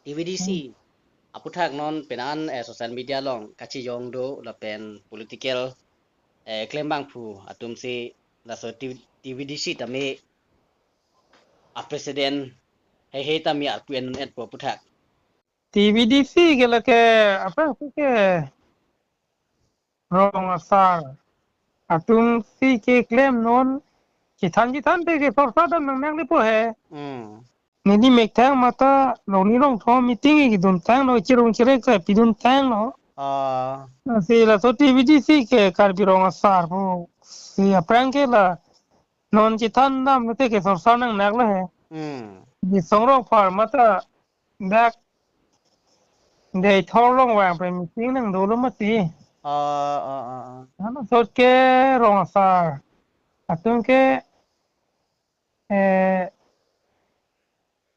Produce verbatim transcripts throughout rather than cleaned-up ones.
T V D C, hmm, aputhak non penang, eh, social media along kachejong do lapen political, eh, klembangphu atumsi laso T V, T V D C tame a president heihei tame arpu en-un-etpo aputhak. T V D C ke lake apa sih ke rong asar atumsi keklem non chethan chethan te ke sorsa dam nang nang lepo he. Hmm. Neli methang mate longni longthom meeting kedun tanglo, cherung cherek ta pidun tanglo. Ah. Lasi laso T V D C ke Karbi rong asar pusi aphrang ke la non chethan dam te ke sorsa nang nang lo he. Hmm. Di Songrong Pharmata dak Deithor along vang pen meeting nang dolo mati. Ah, ah, ah, ah. Halaso ahut ke rong asar atum ke, eh,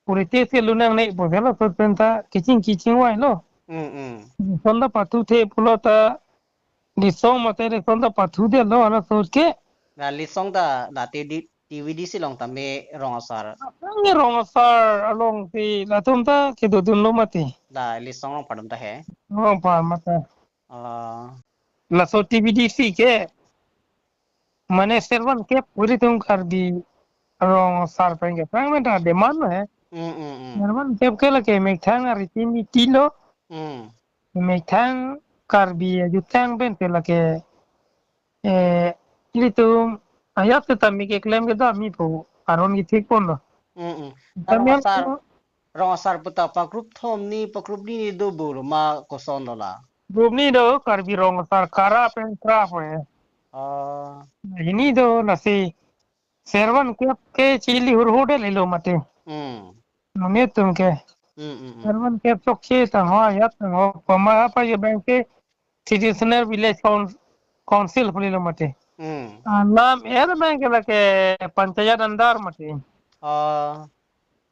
politics ke lunang ne boselo sot pen ta keching keching vailo. Hmm, hmm. Sonda pathu the pulo ta Lisong mate Lisong ta pathudetlo halaso ahut ke. La Lisong ta la T D, T V D C along tame rong asar. Aphrang ke rong asar alongsi latum ta kedodunlo mati. La Lisong Rongphar atum ta he. Rongphar mate. Ah. Laso T V D C ke mane servan kep ilitum Karbi rong asar pen ke aphrang pen ta demand he. Hmm, hmm, hmm. Servan kep ke lake methang ariti mitilo. Hmm. Methang Karbi ajutang pen ke lake, eh, ilitum ayat seta mi keklem kedam mi pu aron kethik ponlo. Mm-mm. Kami rong asar, rong asar puta pa group thom ni, pa group ni ni do bor ma koson lo la. Group ni do Karbi rong asar kara pen kra pu he. Ah. Ini do lasi servan kep ke chili hur hur de lelo mati. Hmm. Mane atum ke. Hmm, hmm, hmm. Servan kep chokche tangho ayat tangho pama apa ye abang ke traditional village coun-, council pulilo mati. Hmm. Ah, nam er abang ke lake panchayat under mati. Ah.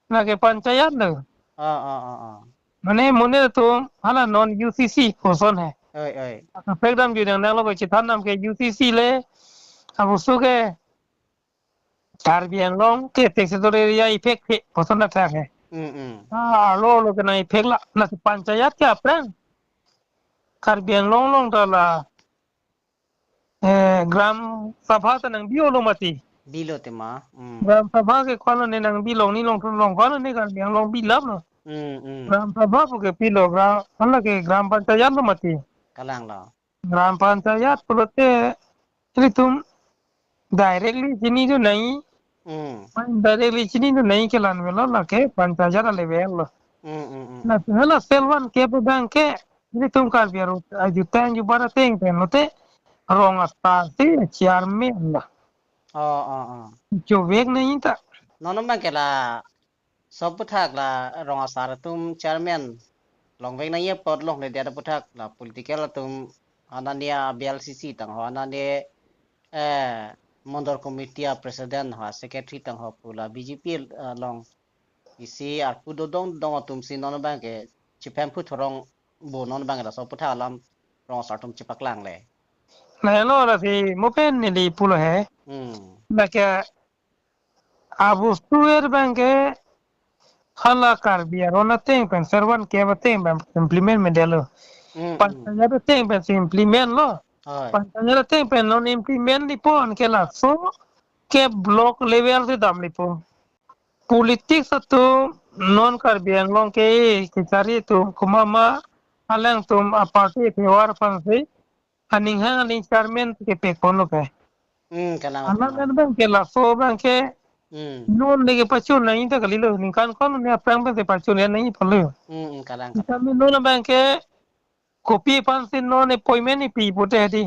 Lake panchayat lo. Ah, ah, ah, ah. Mane mane atum hala non U C C koson he. Oi, oi. Kaprek dam judang nang lo ko chethan dam ke U C C le. Abusu ke Karbi Anglong ke taxable area effect he, koson athak he. Mm, mm. Ah, arlo arlo ke nang effect la, lasi panchayat ke aphrang Karbi Anglong along ta la, eh, Gram Sabha ta nang bi-olo mati. Bilo tema. Mm. Gram Sabha ke ko-an ne nang bi longni longthom along ko-an ne Karbi Anglong bi lap lo. Mm, mm. Gram Sabha pu ke pilo, gram, hala ke Gram Panchayat lo mati. Kalang lo. Gram Panchayat pulote ilitum directly chini do nai. Hmm. Directly chini do nai ke la-an avelo, lake panchayat a level lo. Hmm, hmm, hmm. La hala servan kep abang ke ilitum Karbi arat ajutang jubat ateng pen lote rong asar si chairman lo. Oh, oh, oh. Chevek nai ta. Non abang ke la so aputhak la rong asar atum chairman longvek nangji apot longledet aputhak la political atum anani a B L C C tangho anani, eh, Mandal Committee a president ho secretary tangho pu la B J P, eh, along isi arpu dodong dong atumsi non abang ke chiphem phu thorong bo non abang ke laso aputhak alam rong asar atum chepaklang le. Lahelo lasi mo pen neli pulo he. Hmm. Lake abusu er abang ke hala Karbi aron ateng pen servan kep ateng pen implement me detlo. Mm, mm. Panchayat ateng pen si implement lo. Oi. Panchayat ateng pen non implement di pon ke laso ke block level si dam di pon. Politics atum non Karbi Anglong ke kechari atum komat ma alangtum a party a-favor aphansi aning hang aning chairman kepek ponlo ke. Hmm, kalang. Anak atum. Kan abang ke laso abang ke. Hmm. Non de kepachun nangji ta kalilo, ningkan ko-an ne aphrang pen kepachun nangji pulo. Hmm, hmm, kalang, kalang. Kami non abang ke kopi aphansi non appointment ni pi pute di.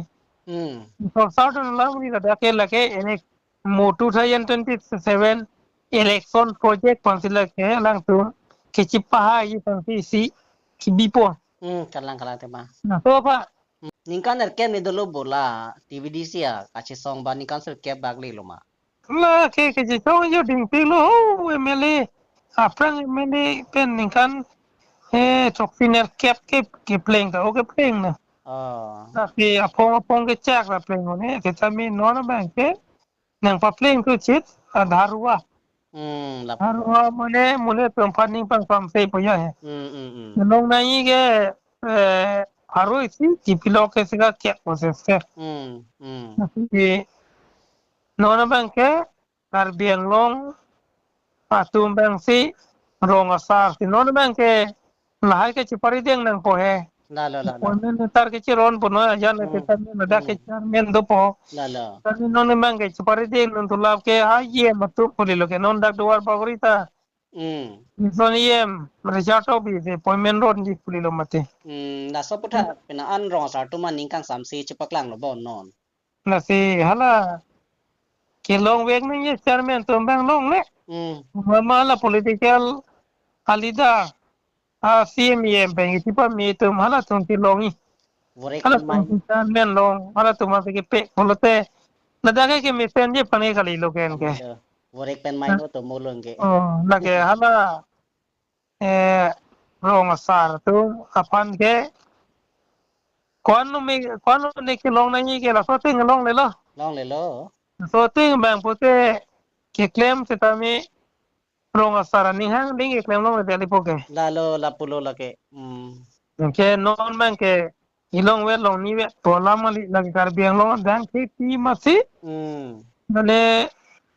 Hmm. Sorsa atum alam ni ladak ke lake elek mo two thousand twenty-seven election project aphansi lake alangtum kechipahai aphansi isi kebi pon. Hmm, kalang, kalang tema. Laso pa. Hmm, ningkan erkep ni dolo bo la T V D C a kachesong ba ningkan sirkep bak lelo ma. Lake kachesong jo dingpik lo ho M L A. Aphrang M L A pen ningkan, eh, throksi nerkep ke kepleng ta, o kepleng na. Oh. Lasi aphong aphong kechak la pleng ne, sitame non abang ke nang papleng tu chit, Adhar huwa. Hmm, lapu. Aro mane mane atum aphan ning pangpam se po ya he. Hmm, hmm, hmm. Kelong nangji ke, eh, aro isi kipilo ke sika kek po se se. Hmm, hmm. Lasi non abang ke Karbi Anglong atum abang si rong asar si non abang ke lahai ke chipari deng nangpo he. Lalo, lalo. Appointment letter ke chiron po no ajan. Hmm. Ke kami ladak ke, hmm, chairman dopo. Lalo. Kami non abang ke chipari deng nang tulap ke ha ye matu puli lo ke non dak Duar Bagori ta. Hmm. Son E M Richard Tokbi si appointment ronji puli lo mati. Hmm, laso aphuthak, hmm, pina an rong asar atum aning kangsam si chipaklang lo bo non. Lasi hala kelong vek nangji chairman atum abang longle. Hmm. Mama la political a leader, a C M E M pen isi pame atum halatum kelongji. Vorek pen mai. Halatum si chairman long, halatum aphan si kepek pulote ladak ke kemesen ji aphan ke kali lo ken ke. Kali lo. Vorek pen mai, ha, lo to mulung ke. Oh, lake hala, eh, rong asar atum aphan ke ko-an lo me, ko-an lo ne kelong nangji ke laso ateng longle lo. Longle lo. Laso ateng abang pute keklem setame rong asar aning hang ding keklem longle dali po ke. Lalo lapu lo lake. Hmm. Ke non abang ke ilong vet long ni vet po alam kali lake Karbi Anglong adang ke ti masi. Hmm. Mane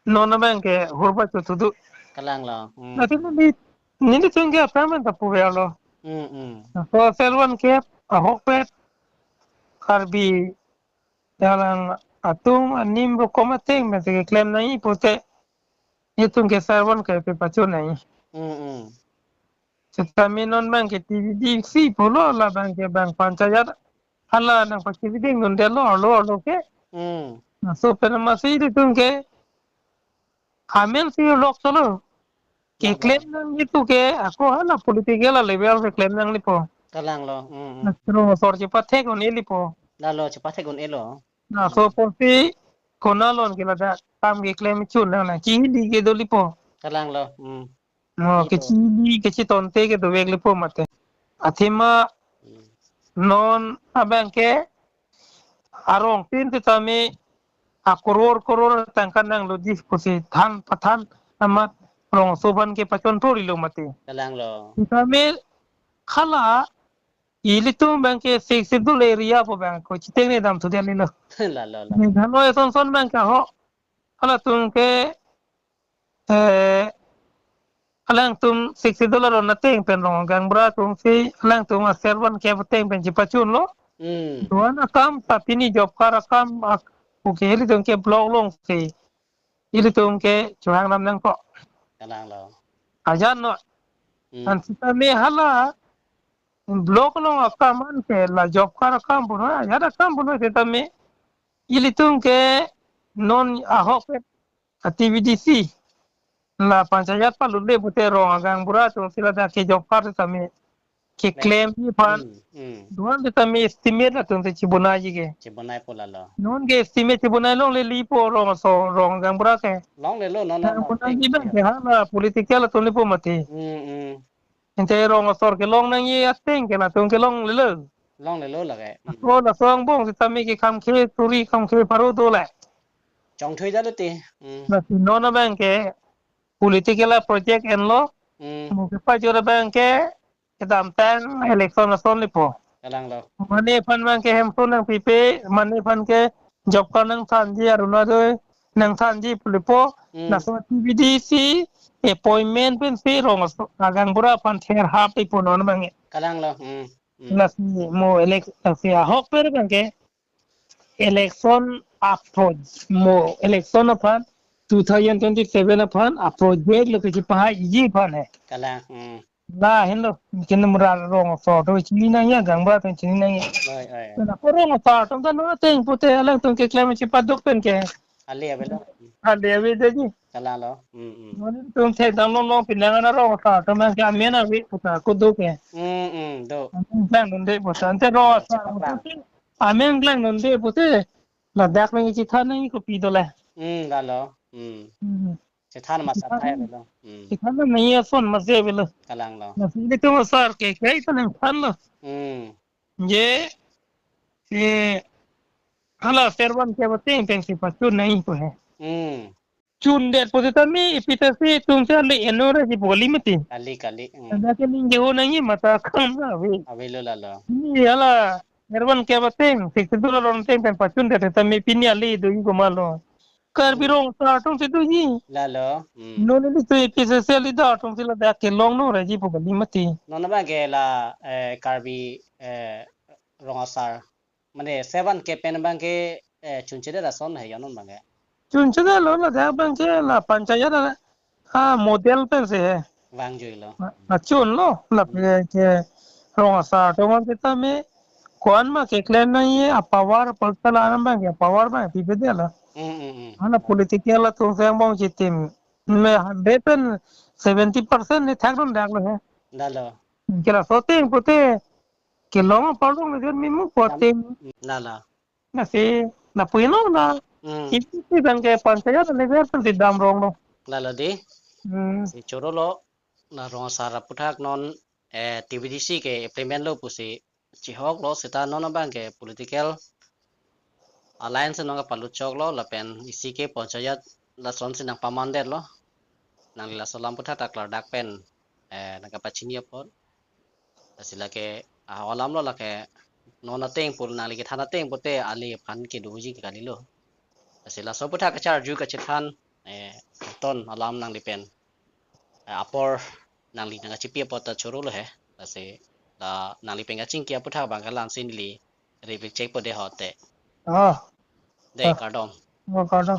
non abang ke hurba chutu du. Kalang lo. Hmm. Lasi neli, nelitum ke aphrang pen ta puver lo. Hmm, hmm. Laso asar van ke ahokpet Karbi alang atum anim rokom ateng pen si keklem nangji pute itum ke asar van ke pepachun nangji. Hmm, hmm. Setame non abang ke T V D C pulo la abang ke abang panchayat hala nangpachiri ding non delo arlo arlo ke. Hmm. Laso pen masi itum ke amen si lok solo. Lalo. Keklem nangji tu ke ako hala political a level si klem nangji po. Kalang lo. Hmm, hmm. Laso rong asar chepathek un-e ji po. Lalo chepathek un-e lo. Laso, hmm, apotsi konat along ke ladak kam keklem chun nang nang kihili ke doli po. Kalang lo. Hmm. No, ito. Kechili kechitonte ke dovek le po mate. Athema, hmm, non abang ke arong tin setame akoror koror tangka nanglo ji pusi than pathan amat rong aso aphan ke pachon thori lo mate. Kalang lo. Setame hala ilitum abang ke Sixth Schedule area po abang ko chitengne dam thu dali lo. Lalo, lalo. Meghalaya ason son abang ke ho. Halatum ke, eh, alangtum Sixth Schedule aron ateng pen rong gaonbura atum si alangtum asar van ke ateng pen chepachun lo. Hmm. Do-an akam ta pini job card akam ak-, oke, ilitum ke block along si ilitum ke chohang lam nangkok. Kalang lo. Ajan no. Hmm. An setame hala block along akam an ke la job card akam puno, ajat akam puno setame ilitum ke non ahok ke T V D C la panchayat palut le pute rong agaonbura atum si ladak ke job card setame keklem ji aphan. Hmm, hmm. Do-an setame estimate latum si chibonai ji ke. Chibonai po lalo. Non ke estimate chibonai longle ji po rong aso rong gaonbura ke. Longle lo non, non, non. Bonai ji abang ke hala political atum le po mati. Hmm, hmm. Ante rong asar kelong nangji ateng ke latum kelongle lo. Longle lo lake. Hmm. Ako laso angbong setame ke kam ke turi kam ke pharo do le. Chongthui jalo te. Hmm. Lasi non abang ke political a project enlo. Hmm. Mo kepajor abang ke kedamtang election ason le po. Kalang lo. Mane aphan abang ke hemso nangpipe, mane aphan ke job card nangthanji, Orunodoi nangthanji pu le po. Hmm. Laso T V D C appointment pensi rong aso agaonbura aphan therhap le po non abang ke. Kalang lo. Hmm. Hmm. Lasi mo elec-, lasi ahok per abang ke election a pro-, mo election aphan two thousand twenty-seven aphan a project lo kechipahai ji aphan he. Kalang. Hmm. La henlo, kin mura rong asar atum chini nangji, gaonbura atum chini nangji. Oi, oi. Pena ko rong asar atum ta non ateng pute alangtum keklem chipaduk pen ke. Ale avelo. Ale ave de ji. Kalang lo. Hmm, hmm. Non ilitum thekdam longlong pinlang ana rong asar atum ke amen ave puta ko do ke. Hmm, hmm, do. Amen klang dunde puta. Ante rong asar atum ke amen klang dunde pute ladak nangji chethan nangji kopi do le. Hmm, lalo. Hmm. Hmm. Chethan masa thai avelo. Hmm. Chethan nangji ason masa avelo. Kalang lo. Lasi ilitum asar ke kai ta nangthan lo. Hmm. Je, si hala asar van ke ateng pen si pachun nangji ko he. Hmm. chundet pusitame A P H L C atum si ale eno ra ji pu kali mati. Kali, kali. Hmm. Dak ke ning ke ho nangji mata kam na ave. Avelo lalo. Ni hala Herwan ke bateng, sixty-two along teng pen pachundet tame pini ale doji komatlo. Karbi Rong Asar atum si doji. Lalo. Hmm. Non nelitum A P H L C leader atum si ladak kelong no ra ji pu kali mati. Non abang ke la, eh, Karbi, eh, Rong Asar. Mane seven ke pen abang ke, eh, chunchedet ason he ya non abang ke. Chunchedetlo, ladak abang ke la panchayat ala, ah, model pensi he. Vangjuilo. Ah, ah, chunlo, lapen ke Rong Asar atum abang ke tame ko-an ma keklem nangji, a-power, political alam abang ke power abang pipedetlo. Hmm, hmm, hmm. Hala political atum si angbong chitim. Me hundred pen seventy percent ne thakdun daklo he. Lalo. Ke laso ateng pute kelong parlong le jon mimu pu ateng. Lalo. Lasi, lapu-ilo la. Hmm. Isi si abang ke panchayat level pensi damronglo. Lalo dei. Hmm. Si chorolo, la Rong Asar aputhak non, eh, T V D C ke implement lo pusi chihoklo seta non abang ke political alliance nangkapalutchoklo lapen isi ke panchayat lasonsi nangpamandetlo. Nangli laso alam aputhak ta klardak pen, eh, nangkapachini apot. Lasi lake, ah, alamlo lake non ateng pu nangli kethan ateng pute ale aphan kedoji ke kalilo. Lasi laso aputhak kacharju kachethan, eh, ton alam nangli pen, eh, apor nangli nangkachipi apot ta chorolo he. Lasi la nangli pen kachingki aputhak abang ke la-ansi neli replik chekpo dei ho te. Ah. Dei, ah, kardom. Oh, kardom.